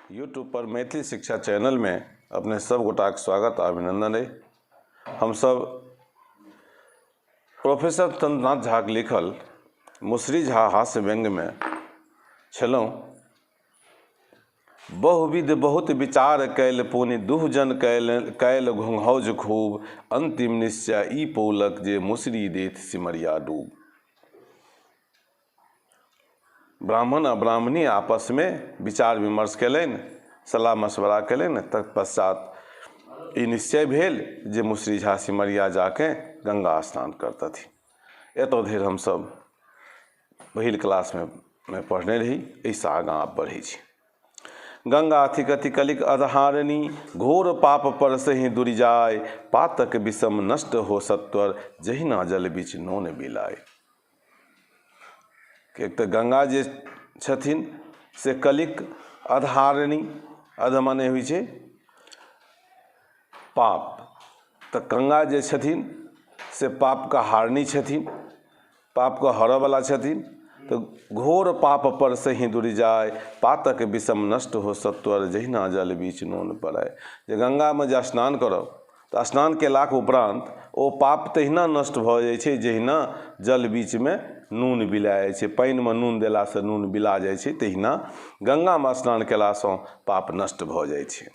YouTube पर मैथिली शिक्षा चैनलमे अपने सब गोटाके स्वागत आ अभिनन्दन अइ। हमसब प्रोफेसर तंत्रनाथ झाके लिखल मुसरी झा हास्य व्यंग्यमे छलहुँ। बहुविध बहुत विचार कयल पुनि दुहजन कयल कयल घोंघौज खूब, अंतिम निश्चय ई पौलक जे मुसरी देत सिमरिया डूब। ब्राह्मण आ ब्राह्मणी आपसमे विचार विमर्श कयलनि, सलाह मशवरा कयलनि। तत्पश्चात ई निश्चय भेल जे मुसरी झा सिमरिया जाके गंगा स्नान करतथि। एतऽ धरि हमसब पहिल क्लासमे पढ़ने रही। एहिसँ आगाँ आब बढ़ै छी। गंगा थिकति कलिक अधहारणी, घोर पाप पर सही दुरि जाय, पातक विषम नष्ट हो सत्वर, जहिना जल बिच नोन बिलाय। एक तऽ गंगा जे छथिन से कलिक अधहारणी, अध माने होइ छै पाप, तऽ गंगा जे छथिन से पापके हारनी छथिन, पापके हरऽवला छथिन। तऽ घोर पाप पर सही दुरि जाय, पातक विषम नष्ट हो सत्वर, जहिना जल बीच नोन पड़ाय। जे गंगामे जे स्नान करब तऽ स्नान केलाके उपरान्त ओ पाप तहिना नष्ट भऽ जाइ छै जहिना जल बीचमे नून बिला जाइ छै। पानिमे नून देलासँ नून बिला जाइ छै, तहिना गंगामे स्नान केलासँ पाप नष्ट भऽ जाइ छै।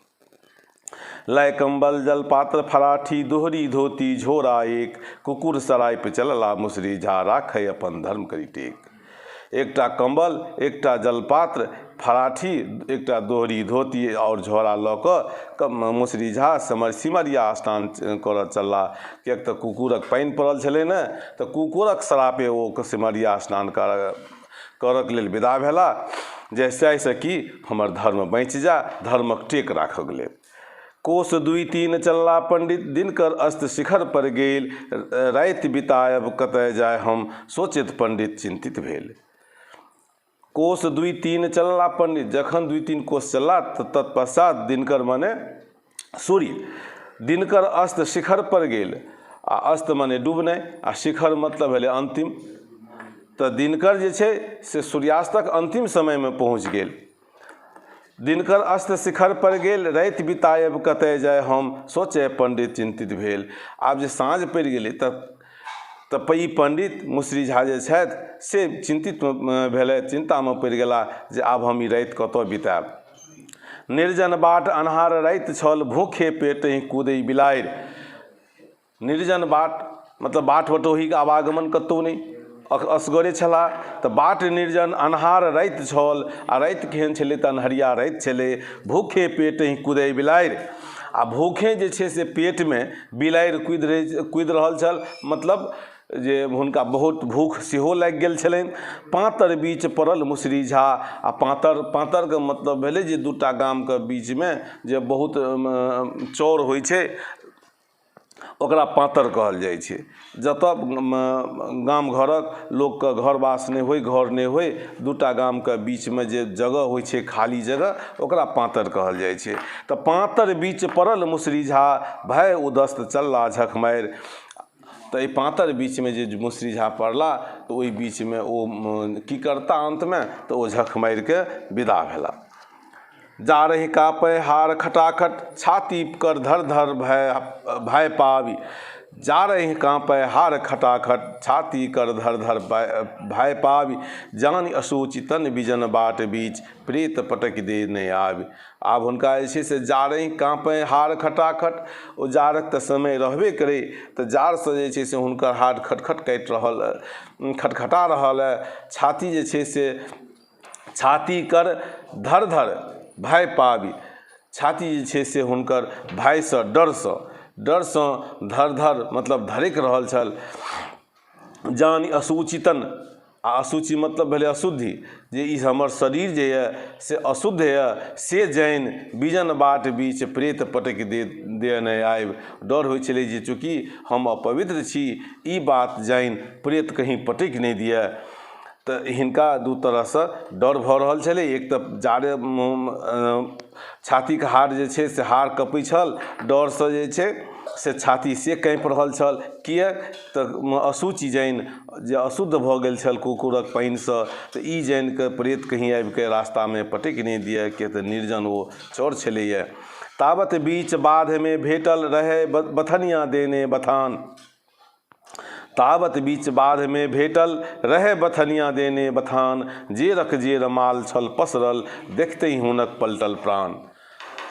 लय कम्बल जल पात्र फराठी, दोहरी धोती झोरा एक, कुकुर सराय पे चलला मुसरी झा, राखै अपन धर्म करी टेक। एकटा कम्बल, एकटा जलपात्र, फराठी, एकटा दोहरी धोती आओर झोरा लऽ कऽ मुसरी झा सिमरिया स्नान करऽ चलला। किएक तऽ कुकुरक पानि पड़ल छलै ने, तऽ कुकुरक श्रापे ओ सिमरिया स्नान करऽके लेल विदा भेला, जे जाहिसँ कि हमर धर्म बचि जाय, धर्मक टेक राखऽके लेल। कोस दुई तीन चलला पंडित, दिनकर अस्त शिखर पर गेल, राति बितायब कतय जाय हम, सोचैत पंडित चिंतित भेल। कोस दुई तीन चलला पंडित, जखन दुई तीन कोस चलला तऽ तत्पश्चात दिनकर माने सूर्य, दिनकर अस्त शिखर पर गेल, आ अस्त माने डूबनाइ, आ शिखर मतलब भेलै अंतिम, तऽ दिनकर जे छै से सूर्यास्तक अंतिम समयमे पहुँच गेल। दिनकर अस्त शिखर पर गेल, राति बितायब कतय जाय हम, सोचय पंडित चिंतित भेल। आब जे साँझ पड़ि गेलै तऽ ई पंडित मुसरी झा जे छथि से चिंतित भेलथि, चिंतामे पड़ि गेला जे आब हम ई राति कतय बितायब। निर्जन बाट अन्हार राति छल, भूखे पेटहि कूदै बिलाड़ि। निर्जन बाट मतलब बाट बटोहीके आवागमन कतहु नहि, असगरे छलाह, तऽ बाट निर्जन अन्हार राति छल, आ राति केहन छलै तऽ अन्हरिया राति छलै। भूखे पेटहि कुदै बिलाड़ि, आ भूखे जे छै से पेटमे बिलाड़ि कुदि रहल छल, मतलब जे हुनका बहुत भूख सेहो लागि गेल छलनि। पाँतर बीच पड़ल मुसरी झा, आ पाँतरके मतलब भेलै जे दूटा गामके बीचमे जे बहुत चौर होइ छै ओकरा पाँतर कहल जाइ छै। जतऽ गाम घरक लोकके घरवास नहि होइ, घर नहि होइ, दूटा गामके बीचमे जे जगह होइ छै खाली जगह, ओकरा पाँतर कहल जाइ छै। तऽ पाँतर बीच पड़ल मुसरी झा, भय उदस्त चलला झख मारि। तऽ एहि पाँतर बीचमे जे मुसरी झा पड़ला तऽ ओहि बीचमे ओ की करता अन्तमे, तऽ ओ झख मारिके विदा भेला। जा रही कापै हार खटाखट, छाती कर धर धर भय भय पाबी। जा रही काँपै हार खटाखट, छाती कर धर धर भय पाबी, जानि अशुचि तन बिजन बाट बीच, प्रेत पटकि दे नहि आबी। आब हुनका जे छै से जा रही काँपै हार खटाखट, ओ जाड़क तऽ समय रहबे करै, तऽ जाड़सँ जे छै से हुनकर हाड़ खटखट काटि रहल, खटखटा रहल अइ, छाती जे छै से छाती कर धर धर भय पाबी, छाती जे छै से हुनकर भयसँ डरसँ धर धर मतलब धड़कि रहल छल। जानि अशुचितन, आ अशुचि मतलब भेलै अशुद्धि, जे ई हमर शरीर जे यऽ से अशुद्ध यऽ, से जानि बिजन बाट बीच प्रेत पटकि दे नहि आबि। डर होइ छलै जे चूँकि हम अपवित्र छी, ई बात जानि प्रेत कहीं पटकि नहि दिअ। तऽ हिनका दू तरहसँ डर भऽ रहल छलै। एक तऽ जाड़े छातीके हाड़ जे छै से हाड़ कँपै छल डरसँ जे छै, से छाती से काँपि रहल छल। किएक तऽ अशुचि जानि जे अशुद्ध भऽ गेल छल कुकुरक पानिसँ, तऽ ई जानिकऽ प्रेत कहीं आबिके रास्तामे पटकि नहि दिए, किए तऽ निर्जन ओ चौर छलैए। तावत बीच बाधमे भेटल रहै बथनिया देने बथान। तावत बीच बाधमे भेटल रहै बथनिया देने बथान, जेरक जेर माल छल पसरल, देखते हुनक पलटल प्राण।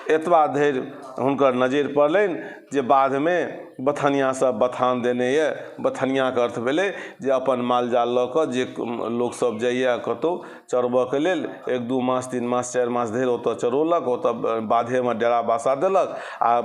एतबा धरि हुनकर नजरि पड़लनि जे बाधमे बथनिया सब बथान देने यऽ। बथनियाके अर्थ भेलै जे अपन माल जाल लऽ कऽ जे लोकसब जाइए कतहु चरबऽके लेल, 1-2 मास 3 मास 4 मास धरि ओतऽ चरौलक, ओतऽ बाधेमे डेरा बासा देलक, आ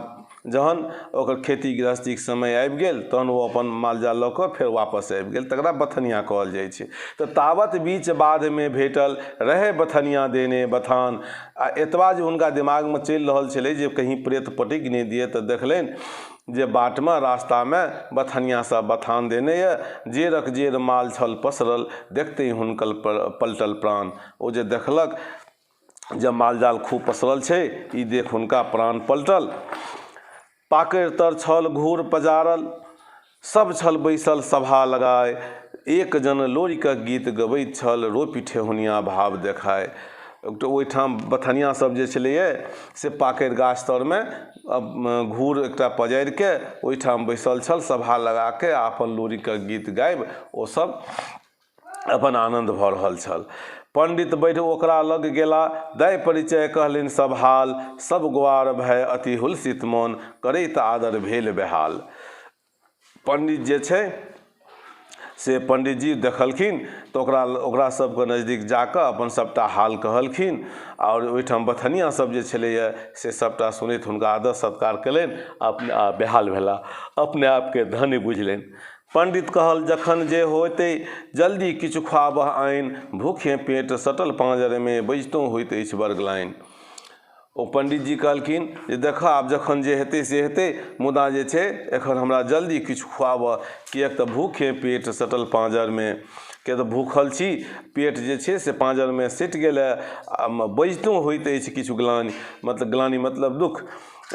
जहन ओकर खेती गृहस्थीके समय आबि गेल तहन ओ अपन माल जाल लऽ कऽ फेर वापस आबि गेल, तकरा बथनिया कहल जाइ छै। तऽ तावत बीच बाधमे भेटल रहै बथनिया देने बथान। आ एतबा जे हुनका दिमागमे चलि रहल छलै जे कहीं प्रेत पटकि नहि दिए, तऽ देखलनि जे बाटमे रास्तामे बथनिया सब बथान देने यऽ, जेरक जेर माल छल पसरल, देखते हुनकर पलटल प्राण। ओ जे देखलक जे माल जाल खूब पसरल छै, ई देख हुनका प्राण पलटल। पाकरि तर छल घूर पजारल, सब छल बैसल सभा लगाय, एक जन लोरिकक गीत गबैत छल, रोपि ठेहुनिया भाव देखाय। ओहिठाम बथनिया सब जे छलैए से पाकरि गाछ तरमे घूर एकटा पजारिके ओहिठाम बैसल छल सभा लगाके, आ अपन लोरिकक गीत गाबि ओ सब अपन आनन्द भऽ रहल छल। पंडित बढ़ि ओकरा लग गेला, दय परिचय कहलनि सब हाल, सब ग्वार भय अति हुलसित मन, करैत आदर भेल बेहाल। पंडित जे छै से पंडितजी देखलखिन तऽ ओकरा सबके नजदीक जाकऽ अपन सबटा हाल कहलखिन, आओर ओहिठाम बथनिया सब जे छलैए से सबटा सुनैत हुनका आदर सत्कार केलनि, अपने बेहाल भेला, अपने आपके धन्य बुझलनि। पंडित कहल जखन जे होतै जल्दी किछु खुआबह आनि, भूखे पेट सटल पाँजरमे बजितो होइत अछि बरगलानि। ओ पंडितजी कहलखिन जे देखऽ आब जखन जे हेतै से हेतै, मुदा जे छै एखन हमरा जल्दी किछु खुआबह, किएक तऽ भूखे पेट सटल पाँजरमे, किएक तऽ भूखल छी, पेट जे छै से पाँजरमे सटि गेल आ बजितो होइत अछि किछु ग्लानि, मतलब ग्लानि मतलब दुःख।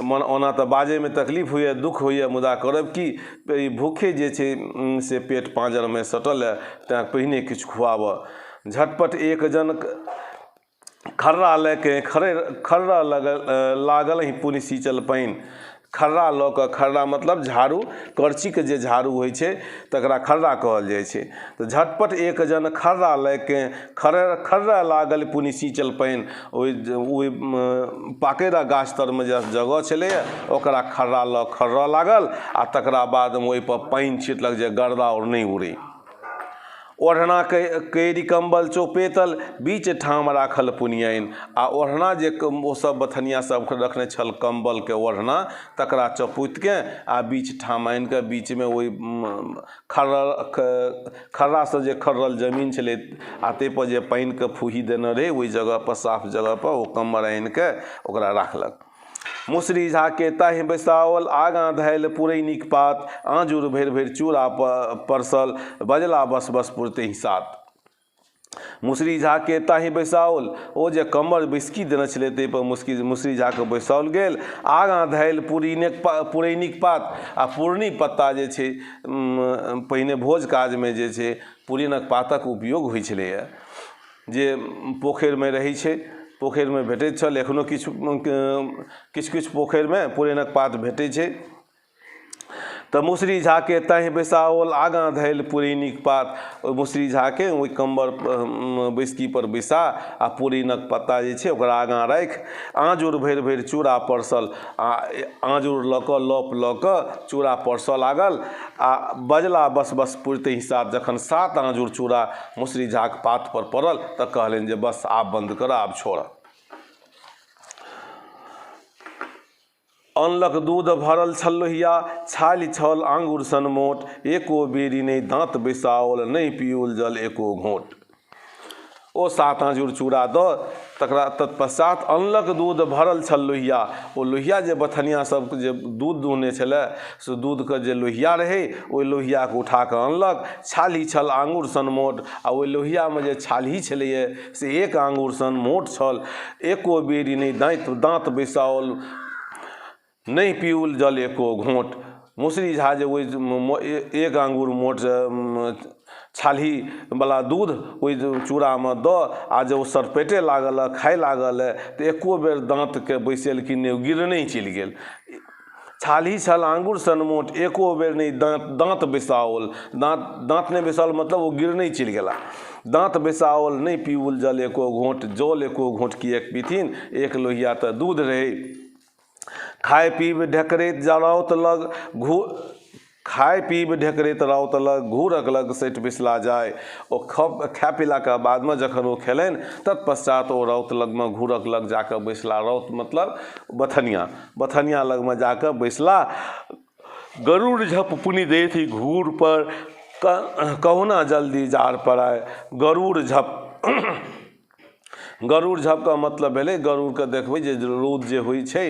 मन ओना तऽ बाजैमे तकलीफ होइए, दुःख होइए, मुदा करब की, ई भूखे जे छै से पेट पाँजरमे सटल अइ, तैँ पहिने किछु खुआबऽ। झटपट एक जन खर्रा लए के खर्रा लागल ही पुनि सींचल पानि। खर्रा लऽ कऽ, खर्रा मतलब झाड़ू, करचीके जे झाड़ू होइ छै तकरा खर्रा कहल जाइ छै। तऽ झटपट एक जन खर्रा लए के खर्रा लागल पुनि सींचल पानि। ओहि पाकरि गाछ तरमे जे जगह छलैए ओकरा खर्रा लऽ खर्रा लागल, आ तकरा बादमे ओहिपर पानि छिटलक जे गर्दा आओर नहि उड़ै। ओढ़ना केरी कम्बल चौपेतल बीच ठाम राखल पुनियानि। आ ओढ़ना जे ओ सब बथनिया सब रखने छल कम्बलके ओढ़ना, तकरा चौपुतिके आ बीच ठाम आनिके बीचमे ओहि खर्रासँ जे खर्रल जमीन छलै आ ताहिपर जे पानिके फूही देने रहै ओहि जगहपर साफ जगहपर ओ कम्बल आनिके ओकरा राखलक। मुसरी झाके ताहि बैसाओल, आगाँ धयल पुरैनिक पात, आँजुर भरि भरि चूड़ा परसल, बजला बस बस पुरतहि सात। मुसरी झाके ताहि बैसाओल, ओ जे कम्बर बैसकी देने छलै ताहिपर मुसरी झाके बैसाओल गेल। आगाँ धयल पुरैनिक पात, आ पुरनी पत्ता जे छै पहिने भोज काजमे जे छै पुरैनक पातक उपयोग होइ छलैए, जे पोखरिमे रहै छै, पोखरिमे भेटैत छल। एखनो किछु किछु किछु पोखरिमे पुरैनक पात भेटै छै। तऽ मुसरी झाके ताहि बैसाओल, आगाँ धयल पुरैनिक पात। ओहि मुसरी झाके ओहि कम्बर बैसकी पर बैसा आ पुरैनक पत्ता जे छै ओकरा आगाँ राखि आँजुर भरि भरि चूड़ा परसल, आ आँजुर लऽ कऽ लप लऽ कऽ चूड़ा परसऽ लागल, आ बजला बस बस पुरतहि सात। जखन 7 आँजुर चूड़ा मुसरी झाके पात पर पड़ल तऽ कहलनि जे बस आब बंद कर, आब छोड़। अनलक दूध भरल छल लोहिया, छाली छल आंगुर सन मोट, एको बेरी नहि दाँत बैसाओल, नहि पियोल जल एको घोंट। ओ 7 आँजुर चूड़ा दऽ तकरा तत्पश्चात अनलक दूध भरल छल लोहिया। ओ लोहिया जे बथनिया सब जे दूध दुहने छलै से दूधके जे लोहिया रहै ओहि लोहियाके उठा कऽ अनलक। छाली छल आंगुर सन मोट, आ ओहि लोहियामे जे छाली छलैए से 1 आंगुर सन मोट छल, एको बेरी नहि दाँत बैसाओल, नहि पिउल जल एको घोंट। मुसरी झा जे ओहि एक आङ्गुर मोट छालहीवला दूध ओहि चूड़ामे दऽ आ जे ओ सरपेटय लागल खाय लागल तऽ एको बेर दाँतके बैसेलखिन नहि, ओ गिरनहि चलि गेल। छालही छल आङ्गुर सन मोट, एको बेर नहि दाँत बैसाओल, दाँत नहि बैसाओल मतलब ओ गिरनहि चलि गेला। दाँत बैसाओल नहि पीउल जल एको घोँट, जल एको घोँट किएक पीथिन, एक लोहिया तऽ दूध रहै। खाय पीब ढेकरैत राउत लग घू खाय पीब ढेकरैत राउत लग घूरक लग सटि बिसला जाय। ओ खाय पीलाके बादमे जखन ओ खेलनि तत्पश्चात ओ राउत लगमे घूरक लग जाकऽ बैसला। राउत मतलब बथनिया, बथनिया लगमे जाकऽ बैसला। गरुड़ झप पुनि देथि घूर पर कहुना जल्दी जाड़ पड़ाय। गरुड़ झप, गरुड़ झपके मतलब भेलै गरुड़के देखबै जे रौद जे होइ छै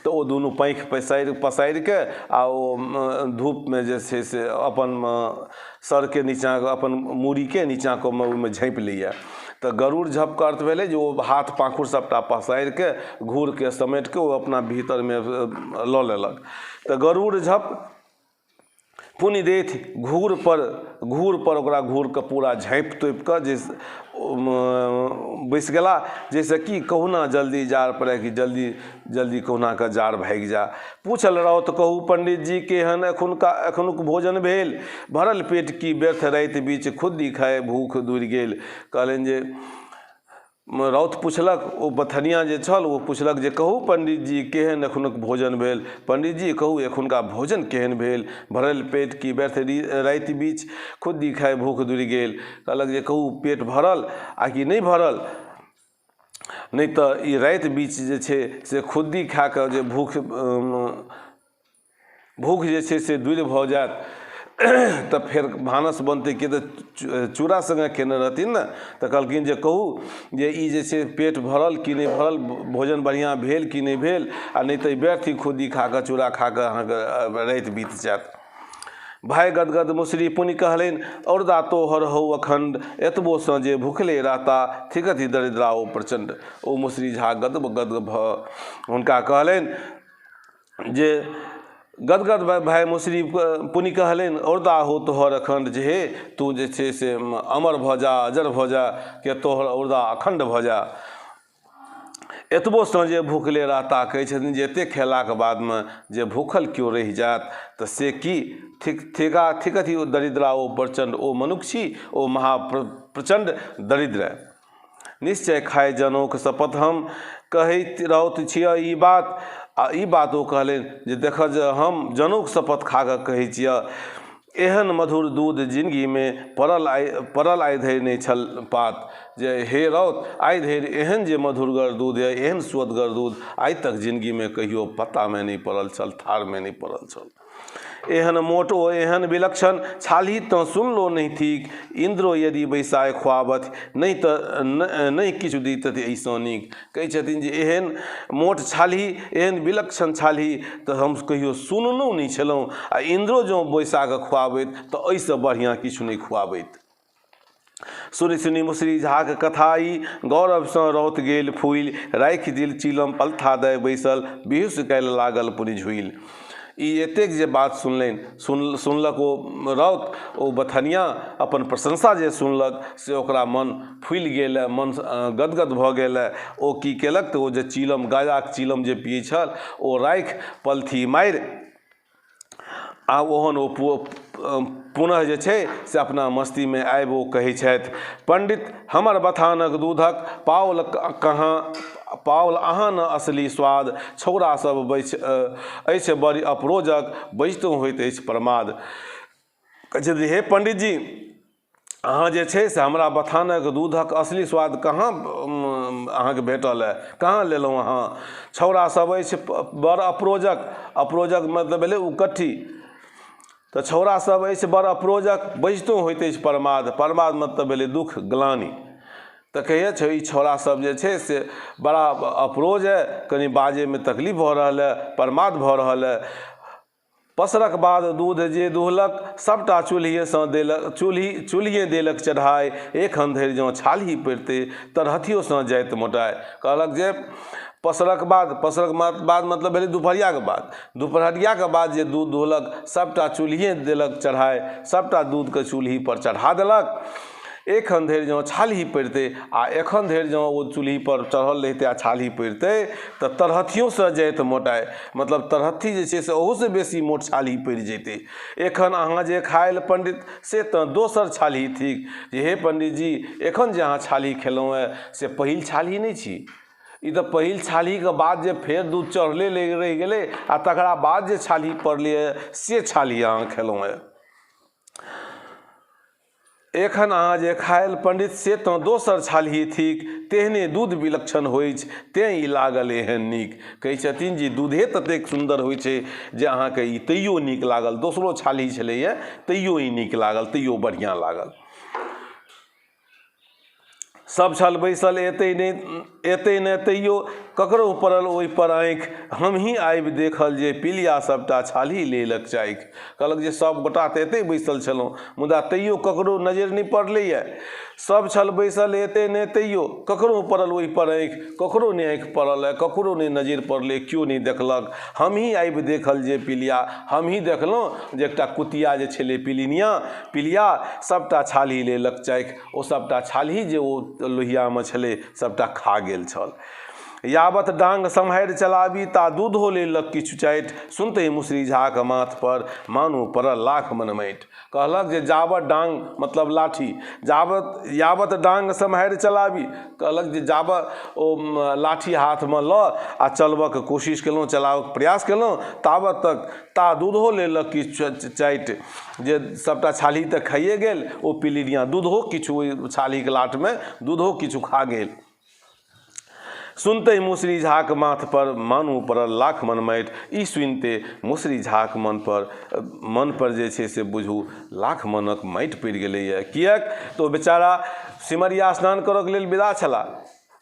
तऽ ओ दुनू पाँखि पसारिके आ ओ धूपमे जे छै से अपन सरके नीचाँ अपन मूड़ीके नीचाँ कऽ ओहिमे झाँपि लैए। तऽ गरुड़ झपके अर्थ भेलै जे ओ हाथ पाँखुर सबटा पसारिके घूरके समेटके ओ अपना भीतरमे लऽ लेलक। तऽ गरुड़ झप पुनि देथि घूर पर, घूर पर ओकरा घूरके पूरा झाँपि तोपि कऽ जे बैस गेला, जाहिसँ कि कहुना जल्दी जाड़ पड़य कि जल्दी जल्दी कहुना कऽ जाड़ भागि जा। पूछल राउत कहू पंडित जी केहन एखनुक भोजन भेल, भरल पेट की व्यर्थ राति बीच खुद्दी खाय भूख दूरि गेल। कहलनि जे राउत पुछलक, ओ बथनिया जे छल ओ पुछलक जे कहू पंडित जी केहन एखनुक भोजन भेल, पंडित जी कहू एखुनका भोजन केहन भेल, भरल पेट की व्यर्थ राति बीच खुद्दी खाय भूख दूरि गेल। कहलक जे कहू पेट भरल आ कि नहि भरल, नहि तऽ ई राति बीच जे छै से खुद्दी खा कऽ जे भूख जे छै से दूर भऽ जायत तऽ फेर भानस बनतै कि, तऽ चूड़ा सङ्गे खेने रहथिन ने। तऽ कहलखिन जे कहू जे ई जे छै पेट भरल कि नहि भरल, भोजन बढ़िआँ भेल कि नहि भेल, आ नहि तऽ व्यर्थ ही खुद्दी खा कऽ चूड़ा खा कऽ अहाँके राति बीत जायत। भाय गदगद मुसरी पुनि कहलनि औरदा तोहर हौ अखंड, एतबोसँ जे भुखले रहता थिकथि दरिद्रा ओ प्रचंड। ओ मुसरी झा गद गद भऽ हुनका कहलनि जे गदगद भाय मुसरी पुनि कहलनि औरदा हो तोहर अखंड, जे हे तू जे छै से अमर भऽ जा, अजर भऽ जा, के तोहर औरदा अखंड भऽ जा। एतबोसँ जे भूखले रहता, कहै छथिन जे एतेक खेलाके बादमे जे भूखल केओ रहि जायत तऽ से की थिकथि ओ दरिद्रा ओ प्रचंड, ओ मनुक्ख छी ओ महा प्रचंड दरिद्र। निश्चय खाय जनौक शपथ हम कहैत राउत छिअ ई बात। आ ई बात ओ कहलनि जे देख जे हम जनौक शपथ खा कऽ कहै छिअ, एहन मधुर दूध जिनगीमे पड़ल आइ धरि नहि छल पात। जे हे राउत आइ धरि एहन जे मधुरगर दूध यऽ, एहन स्वदगर दूध आइ तक जिनगीमे कहियो पत्तामे नहि पड़ल छल, थारमे नहि पड़ल छल। एहन मोट ओ एहन विलक्षण छालही तँ सुनलो नहि थीक, इन्द्रो यदि बैसाय खुआबथि नहि तऽ नहि किछु दितथि एहिसँ नीक। कहै छथिन जे एहन मोट छालही, एहन विलक्षण छालही तऽ हम कहियो सुनलहुँ नहि छलहुँ, आ इन्द्रो जँ बैसा कऽ खुआबैत तऽ एहिसँ बढ़िआँ किछु नहि खुआबैत। सुनि सुनि मुसरी झाक कथा ई गौरवसँ रौत गेल फूलि, राखि दिल चिलम पलथा दय बैसल बिहुस कयल लागल पुनि झुलि। ई एतेक जे बात सुनलनि, सुनलक ओ राउत, ओ बथनिया अपन प्रशंसा जे सुनलक से ओकरा मन फूलि गेल, मन गदगद भऽ गेल। ओ की केलक तऽ ओ जे चिलम, गाजाक चिलम जे पियै छल ओ राखि पलथी मारि आ ओहन ओ पुनः जे छै से अपना मस्तीमे आबि ओ कहै छथि, पंडित हमर बथानक दूधक पाओल कहाँ पाओल अहाँ न असली स्वाद, छौड़ा सब अछि बड़ी अपरोजक, बजितो होइत अछि प्रमाद। कहै छथि हे पंडित जी अहाँ जे छै से हमरा बथानक दूधक असली स्वाद कहाँ अहाँके भेटल हँ, कहाँ लेलहुँ अहाँ? छौड़ा सब अछि बड़ अपरोजक, अपरोजक मतलब भेलै उकट्ठी, तऽ छौड़ा सब अछि बड़ अपरोजक, बजितो होइत अछि प्रमाद, प्रमाद मतलब भेलै दुःख ग्लानि। तऽ कहैए छै ई छौड़ा सब जे छै से बड़ा अपरोज अइ, कनि बाजैमे तकलीफ भऽ रहल अइ, प्रमाद भऽ रहल अइ। पसरक बाद दूध जे दुहलक सबटा चूल्हिएसँ देलक, चूल्हिए देलक चढ़ाय, एखन धरि जँ छालही पड़ितै तरहथियोसँ जाइत मोटाय। कहलक जे पसरक बाद, पसरक बाद मतलब भेलै दुपहरियाके बाद। दुपहरियाके बाद जे दूध दुहलक सभटा चूल्हिए देलक चढ़ाय, सभटा दूधके चूल्हीपर चढ़ा देलक। एखन धरि जँ छालही पड़ितै आ एखन धरि जँ ओ चूल्हीपर चढ़ल रहितै आ छालही पड़ितै तऽ तरहत्थियोसँ जाइत मोटाइ, मतलब तरहत्थी जे छै से ओहूसँ बेसी मोट छालही पड़ि जैतै। एखन अहाँ जे खायल पंडित से तऽ दोसर छालही थिक। जे हे पंडितजी, एखन जे अहाँ छालही खेलहुँ हेँ से पहिल छालही नहि छी, ई तऽ पहिल छालहीके बाद जे फेर दूध चढ़ले रहि गेलै आ तकरा बाद जे छालही पड़लैए से छालही अहाँ खेलहुँ हेँ। एखन अहाँ जे खायल पंडित से तँ दोसर छालही थिक, तेहने दूध विलक्षण होइछ तेँ ई लागल एहन नीक। कहै छथिन जे दूधे ततेक सुन्दर होइ छै जे अहाँके ई तैयो नीक लागल, दोसरो छालही छलैए तैयो ई नीक लागल, तैयो बढ़िआँ लागल। सब छल बैसल एतै नहि एतै नहि तैयो ककरो पड़ल ओहिपर आँखि, हमही आबि देखल जे पिलिया सबटा छालही लेलक चाखि। कहलक जे सब गोटा तऽ एतै बैसल छलहुँ मुदा तैयो ककरो नजरि नहि पड़लैए। सब छल बैसल एतै नहि तैयो ककरो पड़ल ओहिपर आँखि, ककरो नहि आँखि पड़ल ए, ककरो नहि नजरि पड़लै, केओ नहि देखलक। हमही आबि देखल जे पिलिया, हमही देखलहुँ जे एकटा कुतिया जे छलै पिलिनिया पिलिया सबटा छालही लेलक चाखि। ओ सबटा छालही जे ओ लोहियामे छलै सबटा खा गेल छल। यावत डांग सम्हारि चलाबी ता दूधो लेलक किछु चाटि, सुनते मुसरी झाक माथ पर मानू पड़ल लाख मन माटि। कहलक जे जावत डांग मतलब लाठी, जावत यावत डांग सम्हारि चलाबी, कहलक जे जावत ओ लाठी हाथमे लऽ आ चलबऽके कोशिश केलहुँ, चलाबऽके प्रयास केलहुँ, तावत तक ता दूधो लेलक किछु चाटि, जे सबटा छालही तऽ खाइए गेल, ओ पिलिनिया दूधो किछु ओहि छालहीके लाटमे दूधो किछु खा गेल। सुनते मुसरी झाक माथ पर मानू पड़ल लाख मन माटि। ई सुनिते मुसरी झाक मन पर जे छै से बुझू लाख मनक माटि पड़ि गेलैए। किएक तऽ ओ बेचारा सिमरिया स्नान करऽके लेल विदा छलाह।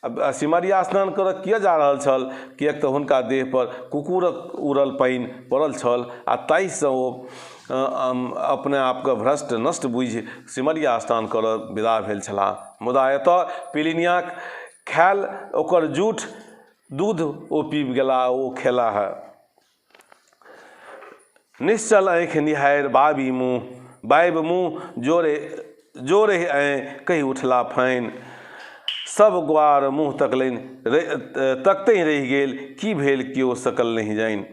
आ सिमरिया स्नान करऽ किए जा रहल छल? किएक तऽ हुनका देहपर कुकुरक उड़ल पानि पड़ल छल आ ताहिसँ ओ अपने आपके भ्रष्ट नष्ट बुझि सिमरिया स्नान करऽ विदा भेल छलाह। मुदा एतऽ पिलिनियाक खायल ओकर जूठ दूध ओ पीबि गेलाह, ओ खेलाह। निश्चल आँखि निहारि बाबी मुँह, बाबि मुँह जोरे जोरे ऐं कहि उठला फैन। सब ग्वार मुँह तकलनि, तकतहि रहि गेल, की भेल केओ सकल नहि जानि।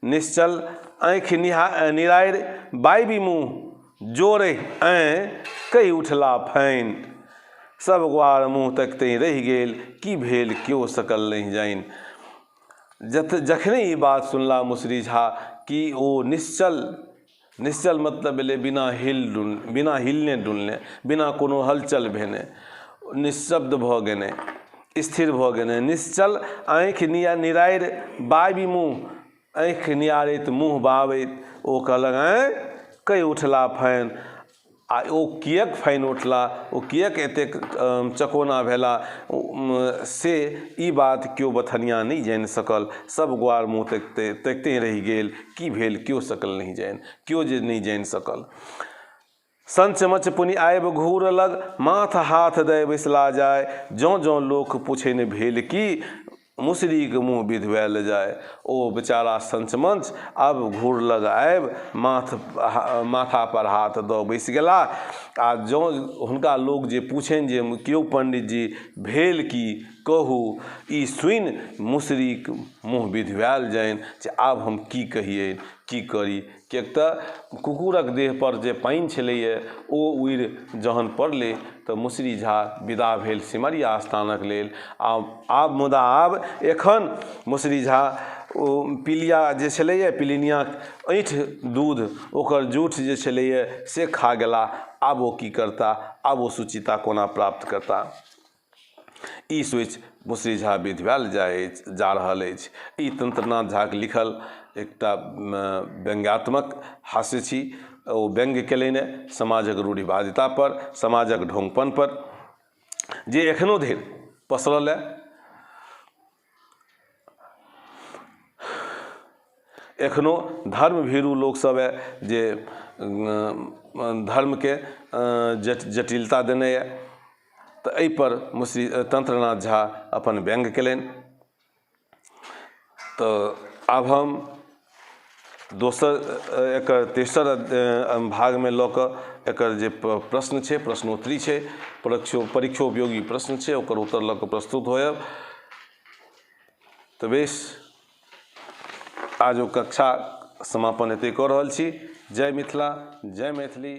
निश्चल आँखि निरारि बाबि मुँह जोरे ऐं कहि उठला फैन। सब ग्वार मुँह तकितहि रहि गेल, की भेल केओ सकल नहि जानि। जखने ई बात सुनला मुसरी झा कि ओ निश्चल, निश्चल मतलब भेलै बिना हिल डुल, बिना हिलने डुलने, बिना कोनो हलचल भेने, निःशब्द भऽ गेने, स्थिर भऽ गेने। निश्चल आँखि निरारि बाबि मुँह, आँखि निहारैत मुँह बाबैत ओ कहलक आँय कहि उठला फैन। आ ओ किएक फानि उठला, ओ किएक एतेक चकोना भेला से ई बात केओ बथनिया नहि जानि सकल। सब ग्वार मुँह तकिते तकिते रहि गेल, की भेल केओ सकल नहि जानि, केओ जे नहि जानि सकल। संचमच पुनि आबि घूर लग माथ हाथ दय बैसला जाय, जँ जँ लोक पुछनि भेल की मुसरीके मुँह विधुआयल जाय। ओ बेचारा संचमंच आब घूर लग आबि माथापर हाथ दऽ बैसि गेलाह आ जँ हुनका लोक जे पूछनि जे केओ पंडितजी भेल की कहू, ई सुनि मुसरीके मुँह विधुआयल जानि जे आब हम की कहियै की करी। किएक तऽ कुकुरक देहपर जे पानि छलैए ओ उड़ि जहन पड़लै तऽ मुसरी झा विदा भेल सिमरिया स्थानक लेल। आब मुदा आब एखन मुसरी झा ओ पिलिया जे छलैए पिलिनियाक ऐँठ दूध ओकर जूठ जे छलैए से खा गेला। आब ओ की करता, आब ओ सुचिता कोना प्राप्त करता, ई सोचि मुसरी झा विधुआयल जा रहल अछि। ई तंत्रनाथ झाक लिखल एकटा व्यंग्यात्मक हास्य छी। ओ व्यंग्य केलनि समाजक रूढ़िवादिता पर, समाजक ढोंगपन पर, जे एखनो धरि पसरल अइ। एखनो धर्मभीरू लोकसभ अइ जे धर्मके जटिलता देने यऽ। तऽ एहिपर मुसरी तंत्रनाथ झा अपन व्यंग्य केलनि। तऽ आब हम दोसर एकर तेसर भागमे लऽ कऽ एकर जे प्रश्न छै, प्रश्नोत्तरी छै, परीक्षोपयोगी प्रश्न छै, ओकर उत्तर लऽ कऽ प्रस्तुत होयब। तऽ बेस, आजुक कक्षा समापन एतै कऽ रहल छी। जय मिथिला, जय मैथिली।